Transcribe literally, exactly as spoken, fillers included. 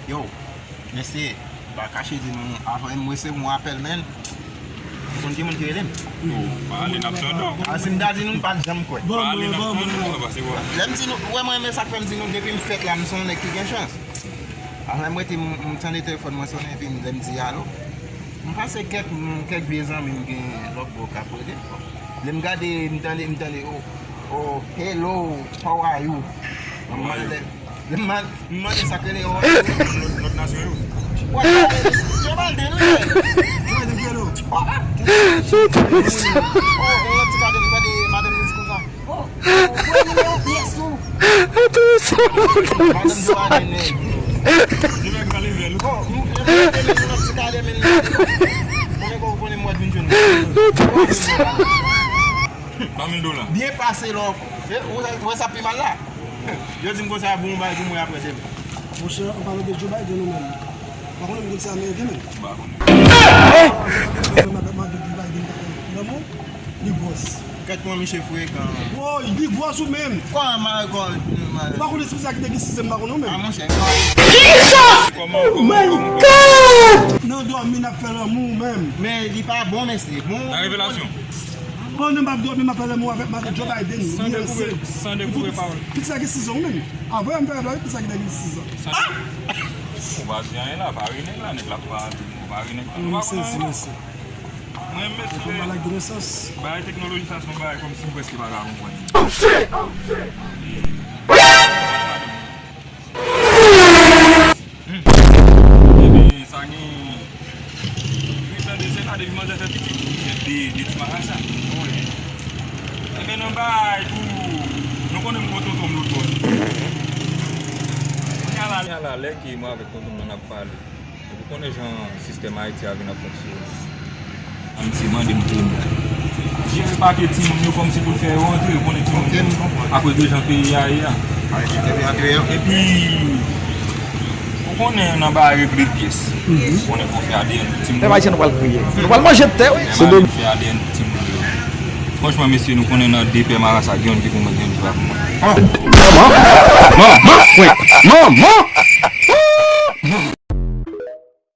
Yo, mesye, m pa kache di nou, avan m resevwa yon apèl, men, m konn gen moun ki rele m. Pale n ap tande w. A, si m ta di nou, m pa t janm kwè. Pale n ap tande w, pase bon. Lè m di nou, ou wè mwen, men sa k fè m di nou, depi m fèt la, m se yon nèg ki gen chans. Avan m rete, m, m tande telefòn mwen sonnen, epi m, lè m di alo, m pase kèk moun, kèk vye zanmi m gen lòt bò k ap rele. Lè m gade, m tande, m tande, oh, oh, hello, how are you? M mande, m mande, m mande sa k rele, oh, lòt, lòt nasyon yo. Wè, Joe Biden, wi. Joe Biden, ki hello? Oh, oh, oh, yon ti kado, m tande madanm li di konsa. Oh, oh, voye nimewo pyès ou. Madanm Joe Biden, nèg. Di nèg nan level. Oh, m, m, m, m, m, ti kado, men, konbyen kò ou konnen m wè vin jwenn? Twa mil dola. Byen pase lò. E, ou wè, ou wè sa pi mal la? Yo di m konsa, bon, bay pou mwen apre demen. Monchè, an palan de Joe Biden ou menm. Pa konnen m konn se Ameriken menm. M pa konnen. Madanm Joe Biden pa konnen. Lanmou, li gwòs. Kèt mwen, misye frekan. Woy, li gwòs ou menm. Kòman, kòman, kòman? Ou pa konnen si sa ki te gen siz an, m pa konnen ou menm. Ah, monchè. Jesus! Oh my God! Nan dòmi n ap fè lanmou menm. Men li pa bon, mesye. Bon. La revelasyon. Pandan m ap dòmi, m ap fè lanmou avèk madanm Joe Biden. San dekouvri, san dekouvri pawòl. Pitit sa gen siz an, ou menm. Avè m fè la, pitit sa gen siz an. San dekouvri. Ou pa di anyen la, pa ri nèg la, nèg la pa, ou pa ri nèg la. Ou pa konnen anyen. Mwen, mesye, bagay teknoloji sa se yon bagay kòmsi m prèske pa ka konprann. Oh shit! Oh shit! Hmm. Ebyen, sa gen, wi, tande, se la depi manzè fè pitit, de, de ti marasa. Ebyen, nan bay tou, nou konnen m gon tonton m lòt bò. Kounye a la, kounye a la, lè ke mwen avèk tonton m nan ap pale, ou konnen jan sistèm Ayiti a vin ap fonksyone. Misye mande m pou m jere papye timoun yo, kòmsi pou l fè yo antre, ou konnen timoun yo. Apre de jan peyi a ye a. Epi, ou konnen nan bagay regle pyès. Ou konnen fò fè A D N pou timoun yo. Lè Ayisyen nou pral kriye. Nou pral manje tè, wi. Lè bagay fè A D N pou timoun yo. Franchman, mesye, nou konnen nan de pè marasa, gen youn ki pou mwen, gen youn ki pa pou mwen. Manman! Manman! Manman!